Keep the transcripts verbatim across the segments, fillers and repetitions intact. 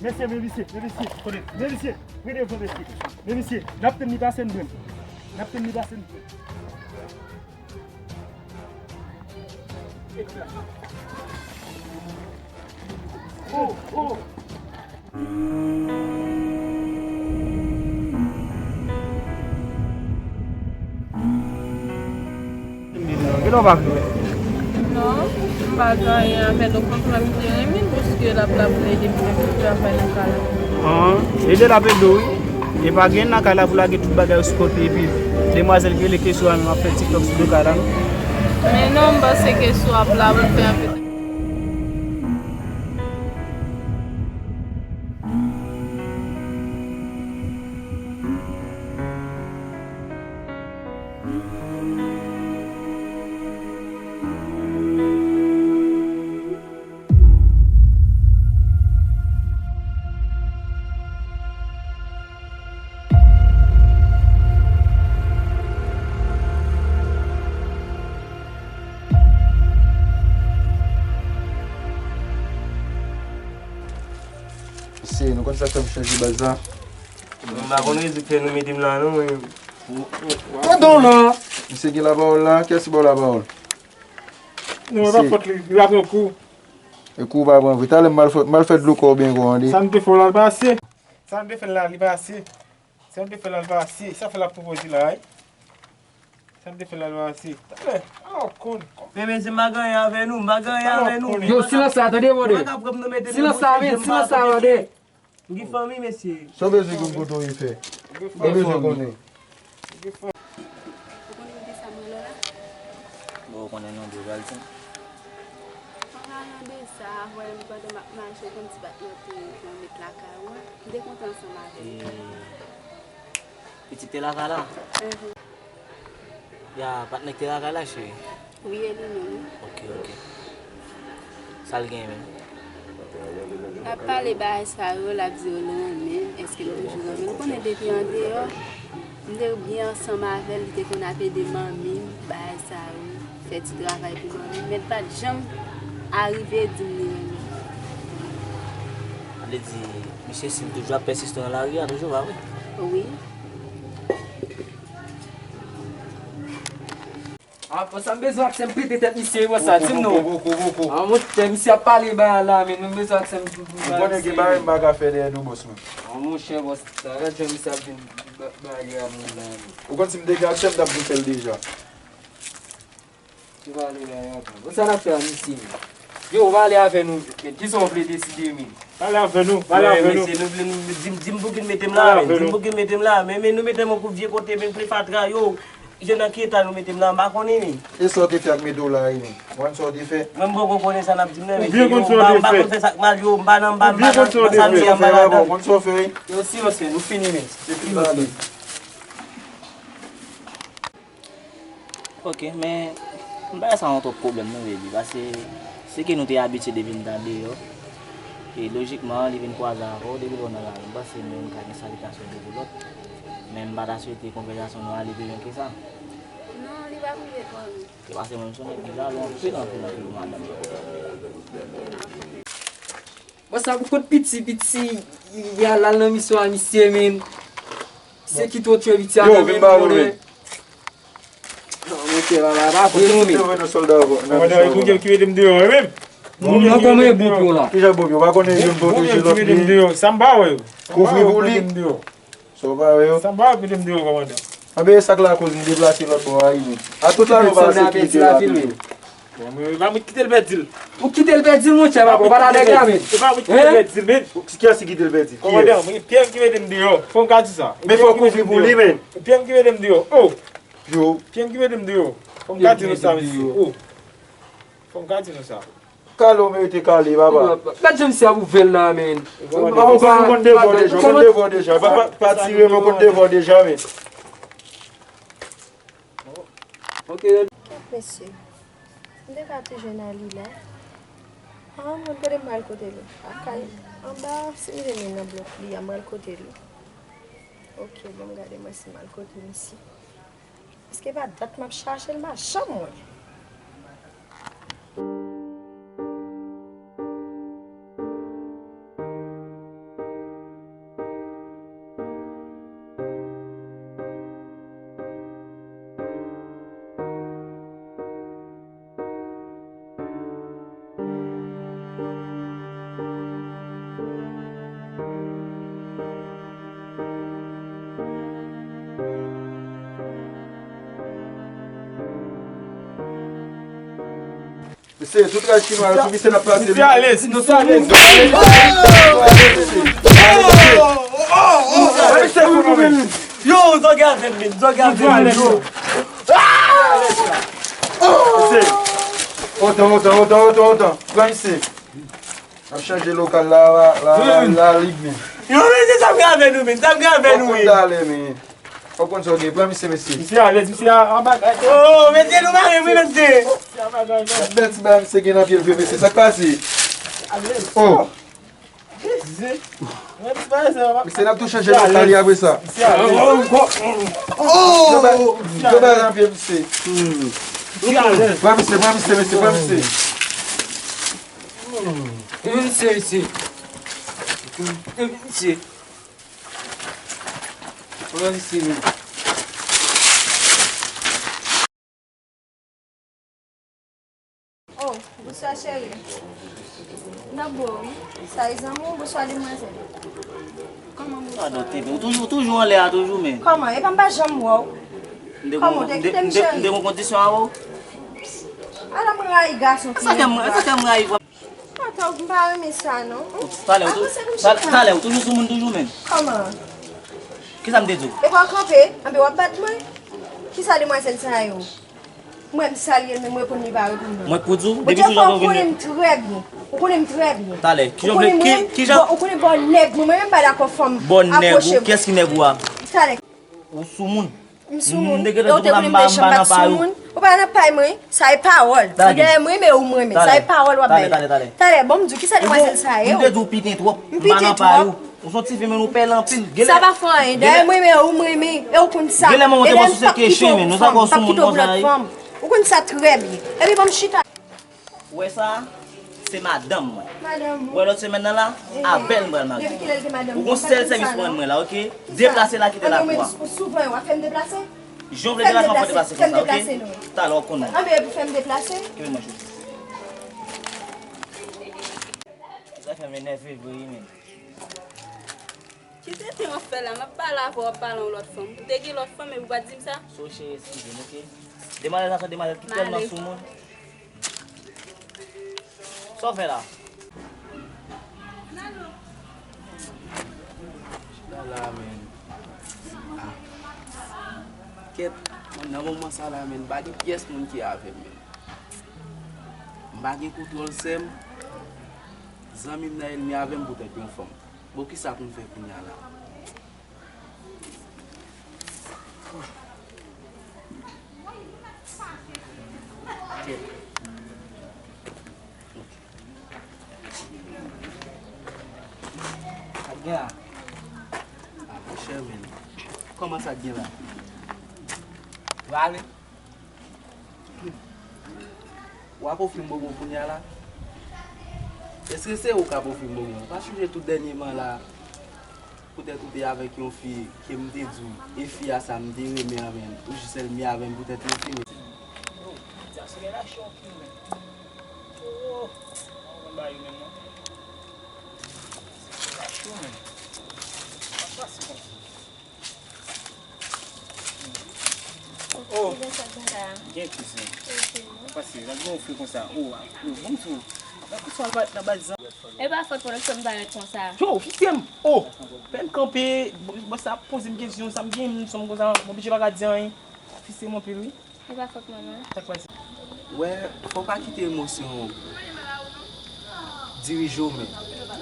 Mesye, men misye, men misye, men misye, men devan mesye. Men misye, n ap tann li pase n jwenn. N ap tann li pase n jwenn. Oh, oh. Genlè w pa vle wè. Non, m pa gen anyen avè l, okontrè m te renmen l, paske l ap la pou ede m fè tout travay nan kay la. An, ede l ap ede w, wi. E pa gen nan kay la pou lage tout bagay yo sou kote, epi demwazèl ki rele Keswa a menm ap fè TikTok sou do kay la, non? Men non, m panse Keswa ap la pou l fè anpil. Mesye, nou konn sa k fè m chanje baz la? Mwen pa konn rezon k fè nou mete m la non, mwen. Tande w la! Misye gen lapawòl la, kiyès ki ba w lapawòl? Non, e pa fòt li, li pa pran kou. E kou w pa pran vre. Talè m al fè, m al fè dlo kò w byen kò an de. Sa m te fè w la, li pa ase. Sa m te fè l la, li pa ase. Sa m te fè l la, li pa ase. Sa fè l ap pwopoze la, wi. Sa m te fè l la, li pa ase. Talè, ala w konn. Men, men, si m pa gen anyen avè nou, m pa gen anyen avè nou. Yo, silans la, tande, mande. Silans la, men, silans la, mande. M gen fanmi, mesye. Sa w bezwen konn kote w ye fè? Sa w bezwen konnen? Ou konnen de sa m rele w la? Bon, ou konnen non, de Valtin. An palan de sa, wè, m pandan m ap mache, ou konn ti bat mwen te pran met lakay ou an. M te kontan ansanm avè l. E, pitit te lakay la? Mhm. Ya, patnè k te lakay la, cheri? Wi, e li menm, wi. Ok, ok. Sa l gen menm? L ap pale bagay sa yo, l ap di yo l renmen m, èske m toujou renmen l. Ou konnen depi andeyò, m te byen ansanm avè l, li te konn ap ede manmi m, bagay sa yo, fè ti travay pou manmi m, men l pa t janm arive di m li renmen m. Sa vle di, misye Sim toujou ap pèsiste nan lari a, toujou, pa vre? Wi. Ah, bon, sa m bezwen ak sè m pete tèt misye, bon, sa, di m non. Poko, poko, poko. Ah, monchè, misye ap pale bagay la, men nou bezwen ak sè m. Ou konnen gen bagay m pa ka fè dèyè do bòs mwen. Ah, monchè, bòs, sa, gad jan misye ap vin ba-, bagay a moun la, men. Ou konn si m te gen ak sè m, m t ap vin fè l deja. Ki pale la, yo, bon, sa n ap fè a, misye? Yo, ou pale avè nou, men kisa w vle deside, men? Pale avè nou, pale avè nou. Mesye, nou vle nou, di m, di m pou ki n mete m la, men, di m pou ki n mete m la, men, men nou mete m yon kou vye kote, men, vle fatra, yo, je nan ki eta nou mete m la, m pa konnen, men. E sa w te fè ak mete w la, men? Ou konn sa w te fè? Mwen, m poko konnen sa n ap di m nan, mesye, yo, m pa, m pa konn fè sa k mal, yo, m pa nan, m pa, m pa nan, nan sa misye a, m pa ladan. Ou konn sa w fè? Yo, silans, men, nou fini, men. Se fini, men. Ok, men m pa wè sa yon twòp pwoblèm non, baby, paske se ke nou te abitye depi n ta deyò. E lojikman, li vin kwaze avè w, depi lè w nan lari, m panse nou youn ka gen salikasyon youn pou lòt. Men m pa ta swete konvèsasyon nou ale pi lwen ke sa. Non, li p ap rive twò lwen. Se paske mwen m se yon nèg ki jalou anpil, anpil, anpil pou madanm. Bon, sa pou kont piti, piti, y al al nan misyon a misye, men. Se ki twò tchwe piti a nan men nou, men. Non, monchè, papa, pa vre non, men. Kòmandan, e Boubyèl ki mete m deyò, wi, menm. Non, kòman e Boubyèl la? Kijan Boubyèl? Ou pa konnen youn pwoteje lòt li? Sa m pa wè. Kouvri pou li. Sa w pa wè yo? Sa m pa wè mete m deyò, kòmandan. Anben, e sa k lakoz m deplase lòt bò a, wi, men. A tout la, nou pa sekirite la, toujou. Bon, men, e pa mwen ki kite l pèdi l. Ou kite l pèdi l, monchè, papa, ou pa ta nèg la, men. E pa mwen ki kite l pèdi l, men. Kiyès ki kite l pèdi? Kòmandan, men, Pyè ki mete m deyò. Fò m ka di sa. Men fò w kouvri pou li, men. Pyè ki mete m deyò. Oh! Yo. Pyè ki mete m deyò. Fò m ka di nou sa, mesye. Oh! Fò m ka di nou sa. Kale w merite kale, papa. Gad jan misye ap ouvè l la, men. Ou konn, ou konn devò deja, ou konn devò deja. Pa, pa, pa tire, men ou konn devò deja, men. Ok. Kèt mesye, m te ka tou jwenn Ali la. Ah, mwen kote m pral kote li? Akay, anba, si m te menm nan blòk li a, m pral kote li. Ok, bon, m gade mwen si m al kote misye. Paske pa dat m ap chache l, m pa janm wè. Se tout raj ki nwa yo sou misye n ap pase. Misye alèz, misye alèz. Yo, zògè avè m, men, zògè avè m, men, yo. Misye. Otan, otan, otan, otan, otan. Pran misye. N ap chanje lokal la, la, la, la, la lig, men. Yo, men, se sa m gen avè nou, men, sa m gen avè nou, men. Talè, men. Ou konn sa w gen, pran misye, mesye. Misye alèz, misye a, a bagay. Oh, mesye, nou mare, wi, mesye. Misye a bagay, non. Bèl ti bagay misye gen nan pye l vre, mesye. Sa k pase? Alèz. Oh. Mesye. Mesye, n ap tou chanje lokal li apre sa. Misye alèz. Oh. Gwo bagay nan pye misye. Misye alèz. Pran misye, pran misye, mesye, pran misye. Misye, misye. Misye. Pran misye, men. Oh, bonswa cheri. M t ap bo wi. Sa e zanmi w? Bonswa demwazèl. Kòman bonswa? Padon, Tete. Ou toujou, toujou anlè a, toujou, men. Kòman? Epa m pa janm wè w. Kòman? Ou te kite m cheri? M te gon kondisyon avè w? Ala m rayi gason ki sa fè m, sa fè m rayi vre. Atò, m pa renmen sa, non. Talè, ou tou, talè, ou toujou sou moun toujou, men. Kòman? Kisa m te di w? Epa w kanpe, anpi w ap bat mwen. Kisa demwazèl sa yo? Mwen, m salye l, men m reponn li pa reponn mwen. Mwen k pou di w, depi sou jan ou vini. Ou konnen m trè byen. Ou konnen m trè byen. Talè, kijan w vle, ki, kijan. Ou konnen bò nèg mwen, mwen menm m pa dakò fanm apwoche mwen. Bò nèg ou, kiyès ki nèg ou a? Talè. Ou sou moun. M sou moun. E ou te konnen m mechan, m pa t sou moun. Ou pa nan pay mwen, sa e pawòl. Ou dèyè m renmen ou m renmen, sa e pawòl w ap bay la. Talè, talè, talè. Talè, bon, m di w, kisa demwazèl sa yo? M te di w piten twòp, m pa nan pay ou. Ou se yon tifi, men ou pèlen anpil. Sa pa fè anyen. Dèyè m renmen ou m renmen, e ou konn sa. Genlè manman w te panse se keche, men nou sa konn sou moun konsa. Ou konn sa trè byen. Epi ban m chita. Ou wè sa? Se madanm mwen. Madanm ou? Ou wè lòt semèn nan la, avè l m pral marye. Depi kilè l te madanm ou? Ou gon sèl sèvis pou rann mwen la, oke? Deplase la, kite la pou mwen. Ou souvan w ap fè m deplase? Jan w vle deplase, m ap fè w deplase konsa, oke? Talè w ap konn mwen. Anben, epi fè m deplase. Kenbe mwen chou. Sa fè m enève vre wi, men. Kite te w ap fè la, m ap pale avè w, w ap pale yon lòt fanm. Ou te gen lòt fanm, epi w pa t di m sa? So cheri, eskize m, oke? Demwazèl sa se yon demwazèl ki tèlman sou moun. Sa w fè la? Chita la, men. Ah. Kèt, nan moman sa la, men, m pa gen pyès moun ki avè m, men. M pa gen kontwòl sè m. Zanmi m nan ènmi avè m poutèt yon fanm. Bon, kisa pou m fè kounye a la? Ok. Sa k gen la? Ah, monchè, men. Kòman sa k gen la? Prale? W ap ofri m bonbon kounye a la? Èske se ou k ap ofri m bonbon? Ou pa sonje tout dènyèman la, poutèt ou te avèk yon fi ke m te di w, e fi a sa m te renmen an, men ou jis ènmi avè m poutèt yon fi, men. Yo, sa se relasyon ki menm. Oh, mwen ba yo menm non. Se relasyon menm. Pa pase konsa. Oh, gen kouzen. Pase, la gen yon fi konsa. Oh, oh, bonjou. Nan konsa, nan bal zan. E pa fòt mwen, lòt fwa m parèt konsa. Yo, kite m. Oh, fè m kanpe. Bòs la ap poze m kesyon, sa m gen, m sou m konsa, m oblije pa ka di anyen. Fise m anpil, wi. E pa fòt mwen, non. Sa k pase? Wè, fò w pa kite emosyon dirije w, men.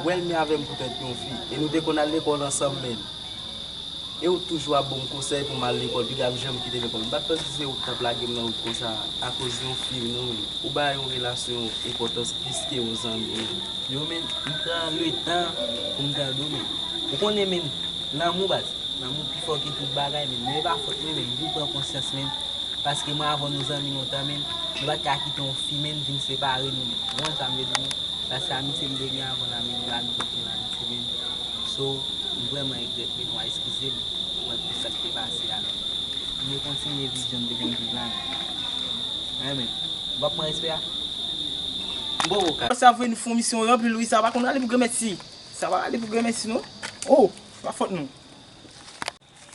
Ou ènmi avè m poutèt yon fi, e nou te konn al lekòl ansanm, men. E ou toujou ap ban m konsèy pou m al lekòl, piga m janm kite lekòl. M pa t panse se ou k t ap lage m nan wout konsa akoz yon fi, non, men. Ou bay yon relasyon enpòtans plis ke yon zanmi, men. Yo, men, m pran letan pou m tande w, men. Ou konnen, men, lanmou, baz. Lanmou pi fò ke tout bagay, men. Men e pa fòt mwen, men. M vin pran konsyans, men. Paske mwen avè w nou zanmi lontan, men. Nou pa t ka kite yon fi, men, vin separe nou, men. Ou konn sa m vle di, men. Paske amitye m te gen avè w la, men, nou pa t vin gen amitye, men. So, m vrèman regrèt, men, w a eskize m. Mwen, pou sa k te pase a, men. M vle kontinye viv jan m te konn viv la, men. Wi, men. W ap pran respè a? M poko ka. Sa vre, nou fè yon misyon anpil, wi, sa pa konn ale pou granmèsi. Sa pa ale pou granmèsi, non. Oh, pa fòt nou.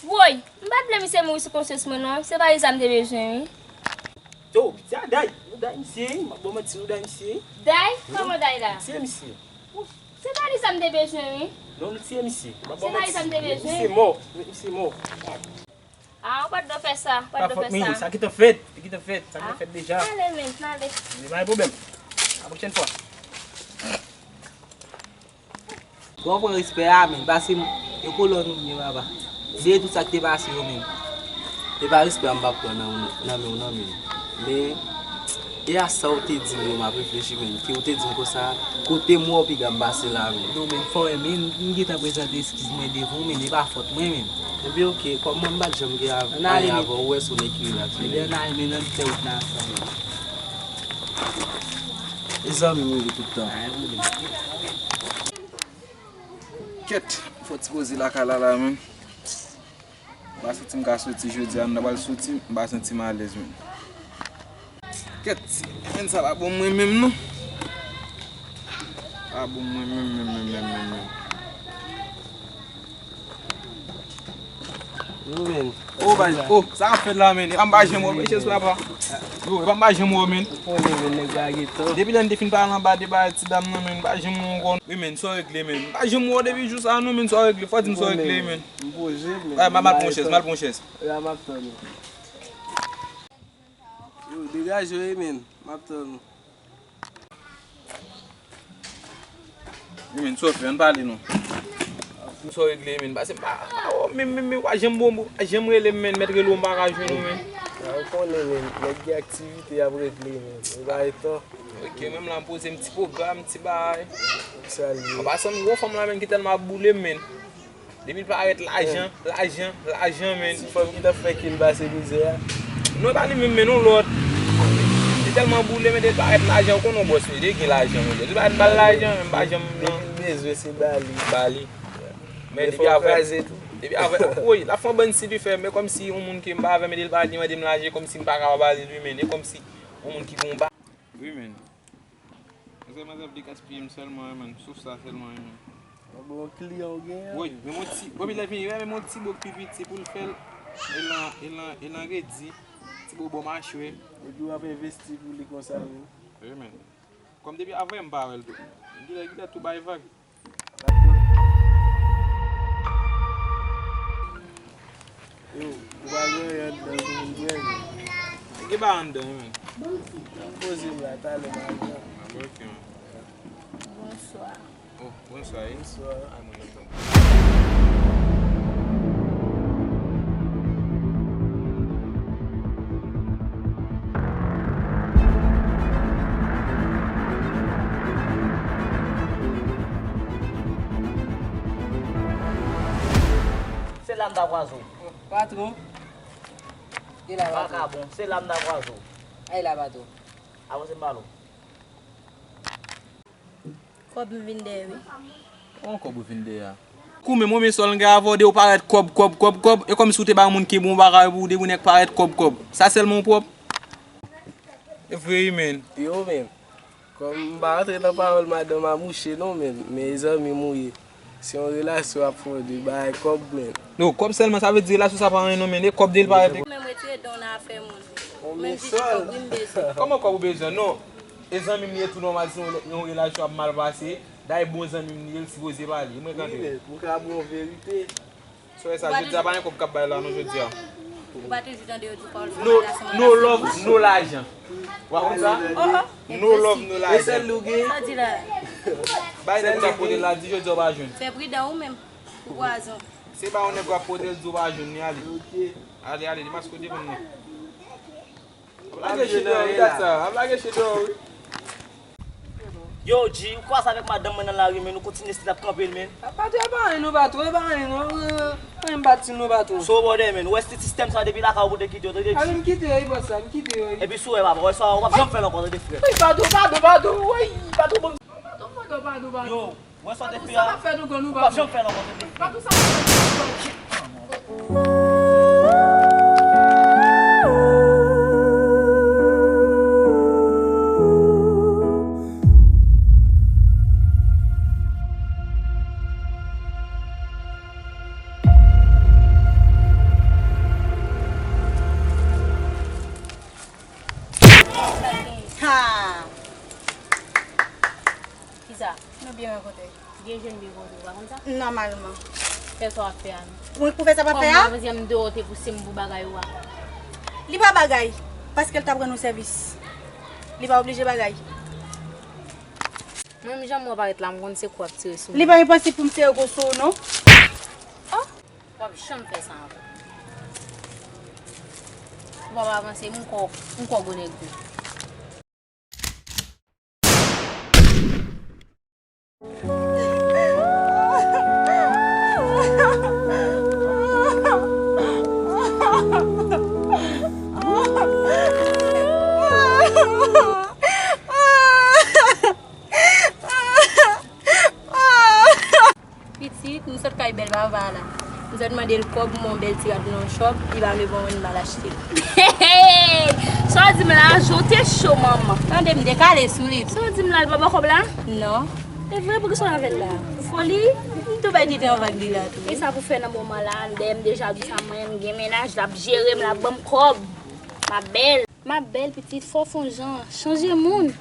Woy, m pa t vle misye mouri sou konsyans mwen non, se pa li sa m te bezwen wi. Yo, piti a day. Day misye, m ap ba w manti, wi, day misye. Day? Kòman day la? M tiye misye. Ou, se pa li sa m te bezwen, wi. Non, m tiye misye. M ap ba w manti. Se pa li sa m te bezwen. Misye mò. Misye mò. Ah, ou pa t dwe fè sa, ou pa t dwe fè sa. Sa ki te fèt, sa ki te fèt, sa ki te fèt deja. Ale, men, ale. Men pa gen pwoblèm. A pwochèn fwa. Bon, pran respè a, men, pase m, e kolòn ou ye, papa. Se tout sa ki te pase yo, men. E pa respè a m p ap pran nan, nan men w, nan men. Men, e a sa w te di m yo, m ap reflechi, men. Ke w te di m konsa, kote m wè w piga m pase la, men. Non, men, fò, men, m gentan prezante eskiz mwen devan w, men, e pa fòt mwen, men. Ebyen, oke, kòm mwen m pa t janm gen av-, anyen avè w, ou wè si w nèg ki rilaks, men. Ebyen, ann ale, men, nan tè wout la ansanm, men. E zanmi m rele tout tan. Kèt, fò ti poze lakay la la, men. M pa santi m ka soti jodi a, m ta pral soti, m pa santi m alèz, men. Kèt, men sa pa bon mwen menm, non. Pa bon mwen menm, menm, menm, menm, menm, menm. Yo, men. Oh, bay, oh, sa k ap fèt la, men? E pa m pa janm wè w, men, chèz papa. Yo, e pa m pa janm wè w, men. Ou konnen, men, nèg la gen tan. Depi lè n te fin pale anba de bagay ti dam nan, men, m pa janm wè w ankò. Wi, men, sa w regle, men? M pa janm wè w depi jou sa a, non, men, sa w regle? Fò di m sa w regle, men. M poze, men. Ay, m al pran chèz, m al pran chèz. Ya, m ap tann ou. Yo, degaje w, wi, men. M ap tann ou. Wi, men, sa w fè, ann pale non. Sa w regle, men, pase m pa, pa wè w, men, men, men, w pa janm bon, w pa janm rele m, men, mèt rele w, m pa ka jwenn ou, men. A, ou konnen, men, nèg gen aktivite y ap regle, men, ou pa etan. Oke, menm la, m poze m ti pwogram, ti bagay. Sa l ye? An pasan, m gon fanm la, men, ki tèlman ap boule m, men. Depi l parèt, lajan, lajan, lajan, men. Ti fanm ki t ap fè ke l pase mizè a. Non, e pa li menm, men yon lòt. Li tèlman boule, men depi l parèt, lajan, ou konn yon bòs, men li gen lajan, men depi l parèt, ba l lajan, men m pa janm nan. Depi l bezwen, se ba li. Ba li. Men depi avè, depi avè, woy, l ap fè yon bann sitifè, men kòmsi yon moun ke m pa avè, men depi l parèt, li mande m lajan, kòmsi m pa ka ba li, men e kòmsi yon moun ki gon ba. Wi, men. Manzè, manzè ap degaspiye m sèlman, wi, men. Souf sa sèlman, wi, men. Bon, kliyan ou genyen? Wi, men mon ti, bon, men lè vini, men mon ti bok pi piti pou l fè l. E lan, e lan, e lan redi, ti bok bò machwè. Epi w ap envesti pou li konsa, men. Wi, men. Kòm depi avè m pa wè l tou. Gilè, gilè tou bay vag. Yo, ou pa gen anyen anndan pou moun bwè, men. Gen bagay anndan, men. Poze m la, talè m al pran. Ah, bon, ok, men. Bonswa. Oh, bonswa, wi. Bonswa. Ay, mwen menm. Se la m ta kwaze w. Patwon. E la, patwon. Vakabon, se la m ta kwaze w. Ay la, patwon. Avanse m pale w. Kòb m vin dèyè, wi. Kòman kòb ou vin dèyè a? Kou menm, mwen menm sòl m gen avè w, de ou parèt kòb, kòb, kòb, kòb. E kòmsi ou te bay moun ki bon bagay pou ou, de ou nèk parèt kòb, kòb. Sa sèlman ou pwòp? E vre, wi, men. Yo, men. Kòm m pa rantre nan pawòl madanm a mouche, non, men. Men e zanmi m ou ye. Se yon relasyon w ap fondé, bagay kòb, men. No, kòb sèlman, sa vle di relasyon sa pa anyen non, men e kòb de l pa rete. Ou menm retire dan w nan afè moun. Ou menm di se kòb wi m bezwen. Kòman kòb ou bezwen? Non. E zanmi m li ye tou nòmal, si yon, yon relasyon ap mal pase, dayè bon zanmi m li ye, l sipoze pale. Mwen tande. Wi, men, pou ka bon verite. Sou sa, jodi a pa gen kòb k ap bay la non, jodi a. Ou pa te di tande yo di pawòl fò. No, no love, no lajan. Ou pa konn sa? No love, no lajan. E sèl li w gen? Sa di la? Bay nèg k ap pote l la, di jodi a w pa jwenn. Fè pridan ou menm. Pou pwazon. Se pa yon nèg w ap pote l di w pa jwenn li, ale. Ale, ale, li maske w devan nan. Ap lage chedò, wi, dat sa. Ap lage chedò, wi. Yo, G, ou kwaze avèk madanm mwen nan lari, men nou kontinye stil ap kanpe l, men. A, patwon, e pa anyen non, patwon, e pa anyen non. Anyen m pa t di non, patwon. So bòdè, men, ou wè stil sistèm sa depi lakay ou pou te kite yo, tande, G. A, men m kite yo, wi, bòs la, m kite yo, wi. Epi si w wè, papa, ou wè sa, ou p ap janm fè l ankò, tande, frè. Wi, patwon, patwon, patwon, wi, patwon, bon. Patwon, patwon, patwon, patwon. Yo. Wè sa w te fè a. Sa w ap fè nou grann ou pa janm fè l ankò, tande. Patwon, sa w ap fè nou grann. Byen rankontre. Gen jèn byen kote, ou pa konn sa? Nòmalman. Fè sa w ap fè a, non. Mwen pou fè sa m ap fè a? Kòm mwen, m te pouse m pou bagay ou a. Li pa bagay, paske l t ap rann ou sèvis. Li pa oblije bagay. Mwen menm jan m wè w parèt la, m konn se kou w ap tire sou mwen. Li pa enposib pou m tire kou sou ou, non. Oh! W ap janm fè sa ankò. Ou p ap avanse, m kwè w, m kwè w gwo nèg tou. Pitit, m sot kay bèl papa la. M sot mande l kòb, m wè yon bèl ti rad nan yon chòp, li pa vle ban mwen, m al achte l. Sa w di m la, je w te cho, manman. Tande, m dekale sou li tou. Sa w di m la, li pa ba w kòb la? Non. E vre, poukisa w avè l la? Foli, m tou bay tete anvag li la tou. E sa pou fè nan moman la, dèyè m deja di sa, mwen, m gen mennaj, l ap jere m, l ap ban m kòb. M ap bèl. M ap bèl, pitit, fò w fè yon jan, chanje moun.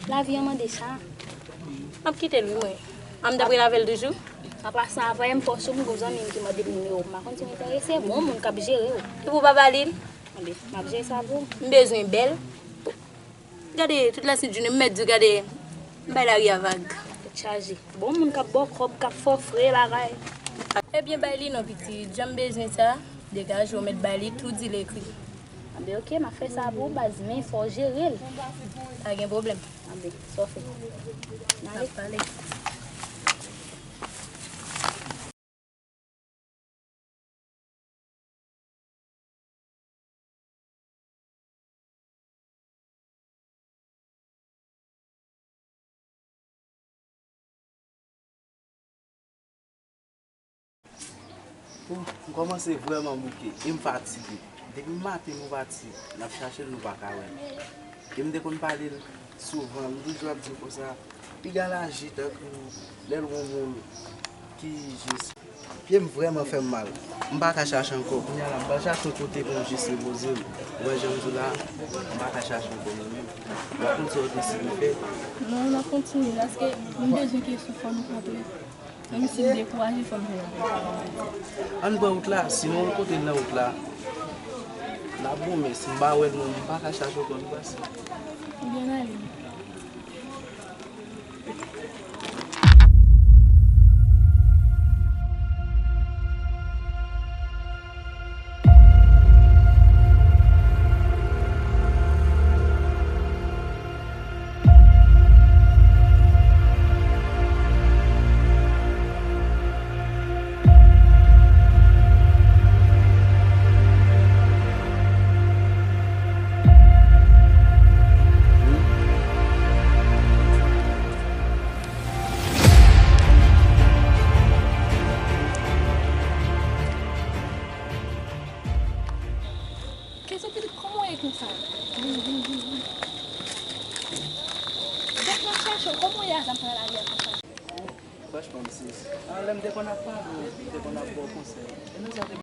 Lavi an mande sa. M ap kite l, wi, mwen. An m t ap rele avè l toujou. Apa sa, pa m fò sou m, gon zanmi m ki mande m nimewo m. M pa konn si m enterese. Bon, moun k ap jere w. Epi w pa ba li l? Tande, m ap jere sa pou ou. M bezwen bèl. Gade, tout la sent jounen, m mèt di w, gade, m bay lari a vag. Tèt chaje. Bon, moun k ap ba w kòb, k ap fè w fre bagay. Ebyen, bay li non, pitit. Jan m bezwen sa, degaje w, mèt bay li, tou di l ekri. Anben, oke, m ap fè sa pou ou, baz, men fò w jere l. Pa gen pwoblèm. Anben, sa w fè? N ale. N ap pale. Bon, m kòmanse vrèman bouke e m fatige. Depi maten nou pati, n ap chache l, nou pa ka wè l. E m te konn pale l souvan, m toujou ap di l konsa, piga l aji tankou lè l wè yon moun ki jis. Pye m vrèman fè m mal. M pa ka chache ankò. Kounye a la, m pral chache yon kote pou m jis repoze m. Ou wè jan m di w la, m pa ka chache ankò non menm. W ap konn sa w deside fè. Non, n ap kontinye, paske m bezwen ke sou fò nou kanpe. Menm si m dekouraje, fò m jwenn avè l. Ann pran wout la, sinon yon kote nan wout la, n ap goumen. Si m pa wè l, mwen, m pa ka chache ankò, nou pase. Ebyen, n ale. Kèso pitit, kòman w ye konsa? Vin, vin, vin, vin. Donk, m ap chache w, kòman w ye a, sa m pral ale a konsa? Franchman, m sezi. A, lè m te konn ap pale w, m te konn ap ba w konsèy. E nan sa w te...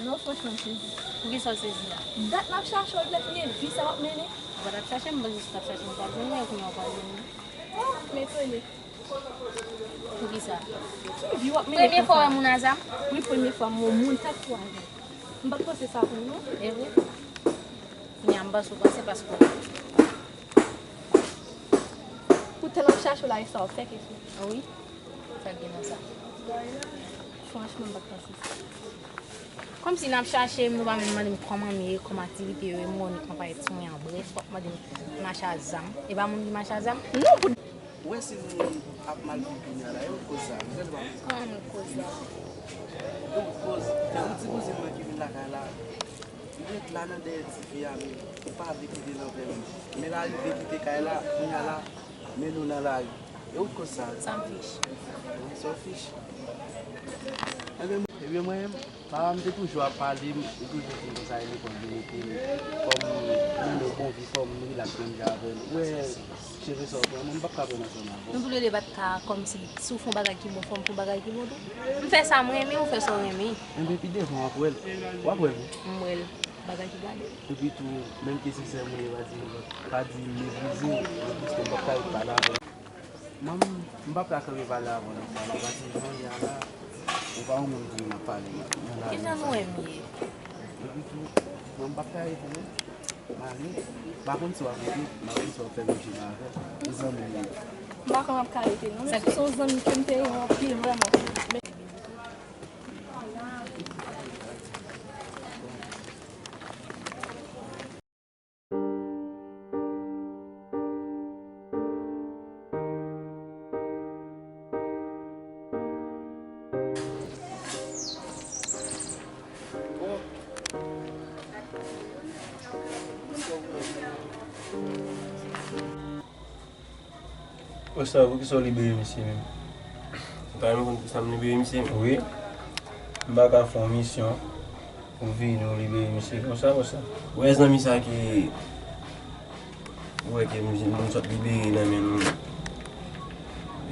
Non, franchman, m sezi. Poukisa w sezi la? Dat m ap chache w, epi lè fini e vi sa w ap mennen. Ou pa t ap chache m, m panse si w t ap chache m, w t ap jwenn mwen, kounye a w pa jwenn mwen. Oh, m etone. Poukisa? Ki vi w ap mennen konsa? Premye fwa w wè moun a zam? Wi, premye fwa m wè yon moun tankou w a zam. M pa t panse sa pou ou, non. E vre? Kounye a m panse w panse paske w... Pou tan n ap chache w la, e sa w ap fè kesyon. A wi? Sa k gen nan sa? Franchman, m pa t panse sa. Kòmsi n ap chache m, nou pa menm mande m kòman m ye, kòman aktivite yo ye, m wè w nèt nan pale ti mwen an, brèf, w ap mande m mache a zam. E pa moun ki mache a zam? Non, pou... Ou wè si moun ap mal viv kounye a la, e ou k koz sa, m tande pa konn sa. Kòman m k koz sa? E ou k koz, e ou ti kouzin mwen ki vin lakay la. Li ret la nan dèyè ti fi a, men ou pa vle kite l anpè menm. Men l arive kite kay la, kounye a la, men nou nan lari. E ou k koz sa. Sa m fich. Wi, sa w fich. Ebyen, ebyen, mwen menm, papa m te toujou ap pale m, li toujou di m konsa, e lekòl li mete m, fò m mennen yon bon vi, fò m rilaks menm jan avè l. Ou wè, cheve sa w pran, mwen m p ap ka pran l ansanm avè w. Nou toulède pa t ka kòmsi, si w fè yon bagay ki bon, fò m fè yon bagay ki bon tou. M fè sa m renmen, ou fè sa w renmen. Enben, pi devan w ap wè l. W ap wè l wi. M wè l. Bagay ki gade. Epi tou, menm ke se sè mwen ye, pa di, pa di m meprize w, anplis ke m p ap ka ret pale avè l. Mwen, m p ap ka kanpe pale avè w nan sa la, paske jan l ye a la, ou pa yon moun pou m ap pale nan lari. Ki jan nou wè m ye? Epi tou, mwen, m p ap ka rete non. M ale, m pa konn si w ap rete, m pa konn si w ap fè menm jan avè m. Ou zanmi m ye. M pa konn ap ka rete non, men si se yon zanmi ke m te renmen anpil vrèman. Konsa, poukisa w libere misye menm? Ou pa menm konn poukisa m libere misye? Wi. M pa ka fè yon misyon pou vini w libere misye konsa, konsa. Ou wè zanmi sa ke ou wè ke m, m sot libere nan men nou,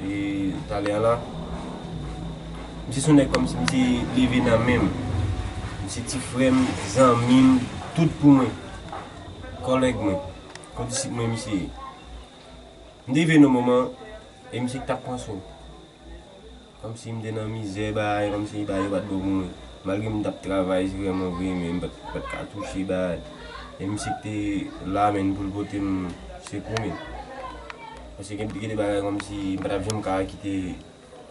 e, talè a la. Misye se yon nèg kòmsi misye leve nan men m. Misye ti frè m, zanmi m, tout pou mwen. Kòlèg mwen. Kondisip mwen misye ye. M te rive nan moman, e misye ki t ap pran swen m. Kòmsi m te nan mizè, bagay, kòmsi bagay yo pa t bon pou mwen. Malgre m t ap travay, se vrèman vre, men m pa t, pa t ka touche bagay. E misye ki te la, men, pou l pote m sekou, men. Paske gen, gen de bagay kòmsi m pa t ap janm ka kite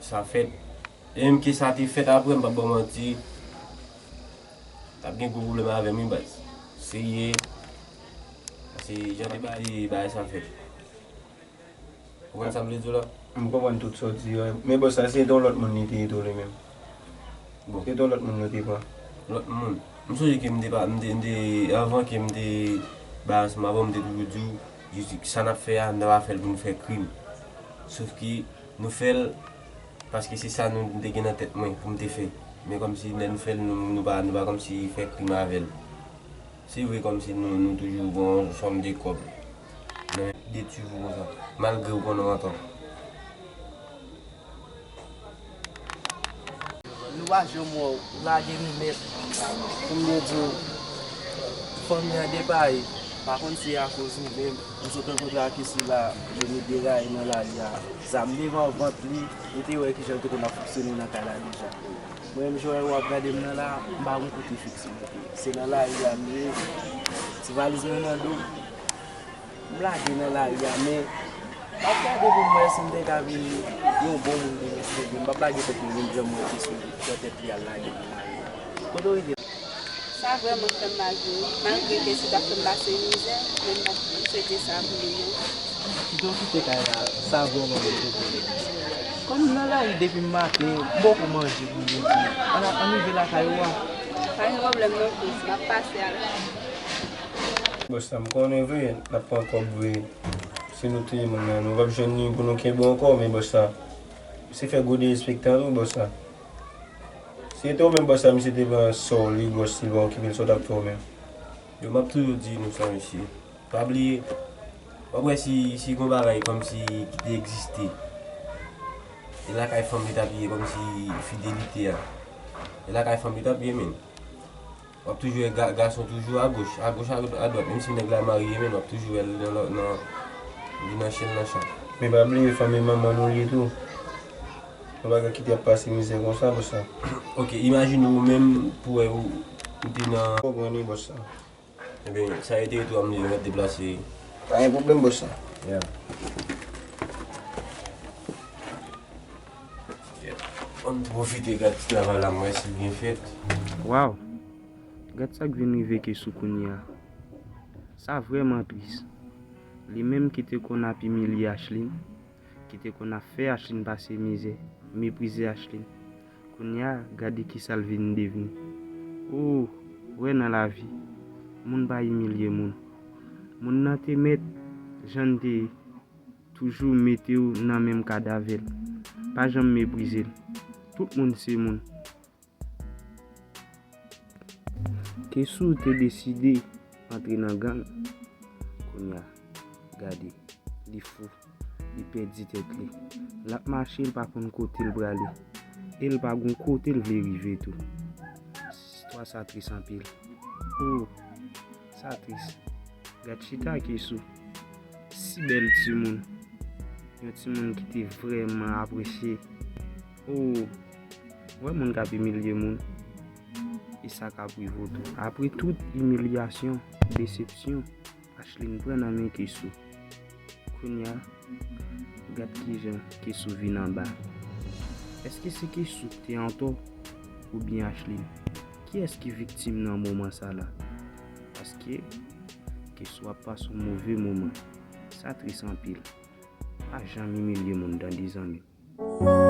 sa fèt. E menm ke sa te fèt apre, m p ap ba w manti, t ap gen gwo pwoblèm avè m, wi, baz. Serye. Paske jan te bay, bagay sa fèt. Ou konprann sa m vle di w la? M konprann tout sa w di a. Men bòs la, se te yon lòt moun li te ye tou li menm. Bon. Se te yon lòt moun yo te pran. Lòt moun. M sonje ke m te pa, m te, m te, anvan ke m te bay ansanm avè w, m te toujou di w, jis sa n ap fè a, n ta pa fè l pou n fè krim. Sof ke nou fè l paske se sa nou, m te gen nan tèt mwen pou m te fè. Men kòmsi lè nou fè l, nou, nou pa, nou pa kòmsi fè krim avè l. Se vre kòmsi nou, nou toujou gen yon sòm de kòb nan men de ti jou konsa, malgre w konnen w antan. Nou pa janm wè w, w lage nou nèt. Pou m byen di w, fanmi an depaye. Pa konn si e akoz ou menm, m sot rankontre ak Esou la, yo met deraye nan lari a. Zam devan vant li, ou te wè kijan l te konn ap fonksyone nan kay la deja. Mwen menm, jan w ap gade m nan la, m pa gon kote fiks mwen te. Se nan lari a m ye, ti valiz mwen nan do m. M lage nan lari a, men m ap gade pou m wè si m te ka vin yon bon moun demen, si Bondye vle. M p ap lage tèt mwen menm jan m wè Esou pran tèt li al lage nan lari a. Kote w rive? Sa vrèman fè m mal pou ou, malgre ke si w ta fè m pase mizè, men m p ap swete sa pou ou non. Kite w kite kay la, sa vrèman mete pou ou. Kòm m nan lari depi maten, m poko manje pou jodi. Ann, ann rive lakay ou a. Pa gen pwoblèm non, kouzen, m ap pase a la. Bòs la, m konnen vre, n ap pran kòb vre. Si nou touye moun nan, nou p ap jwenn li pou nou kenbe ankò, men bòs la, misye fè gwo derespektan tou, bòs la. Si se te ou menm bòs la, misye te pran sò w, li gwòs, li pa okipe l, sa w t ap fè ou menm? Yo, m ap toujou di nou sa, mesye. Pa bliye, w ap wè si, si gon bagay kòmsi ki te egziste, e lakay fanm li t ap ye, kòmsi fidelite a. E lakay fanm li t ap ye, men. W ap toujou wè ga-, gason toujou agoch, agoch, a, adwat. Menm si nèg la marye, men w ap toujou wè l nan, nan, nan, li nan chen, nan chat. Men pa bliye, fanmi manman nou li ye tou. Nou pa ka kite y ap pase mizè konsa, bòs la. Ok, imajine ou menm pou wè ou, ou te nan. Konprann wi, bòs la. Ebyen, sa rete tou, a m li mèt deplase. Pa gen pwoblèm, bòs la. Yeah. Ann pwofite gad ti travay la, m wè si l byen fèt. Waw! Gad sa k vin rive Kesou kounye a. Sa vrèman tris. Li menm ki te konn ap imilye Ashlyn, ki te konn ap fè Ashlyn pase mizè, meprize Ashlyn. Kounye a, gade kisa l vin devni. O, wè nan lavi, moun pa imilye moun. Moun nan te mèt, jan n te ye, toujou mete w nan menm kad avè l. Pa janm meprize l. Tout moun se moun. Kesou te deside antre nan gang. Kounye a, gade, li fou, li pèdi tèt li. L ap mache, l pa konn kote l prale. E l pa gon kote l vle rive tou. Istwa sa tris anpil. O, sa tris. Gad chita Kesou. Si bèl timoun. Yon timoun ki te vrèman apresye. Oh, wè moun k ap imilye moun. E sa k ap rive w tou. Apre tout imilyasyon, desepsyon, Ashlyn pran nan men Kesou. Kounye a, gad kijan Kesou vin anba. Èske se Kesou ki te antò oubyen Ashlyn? Kiyès ki viktim nan moman sa la? Paske Kesou ap pase yon move moman. Sa tris anpil. Pa janm imilye moun, tande zanmi m.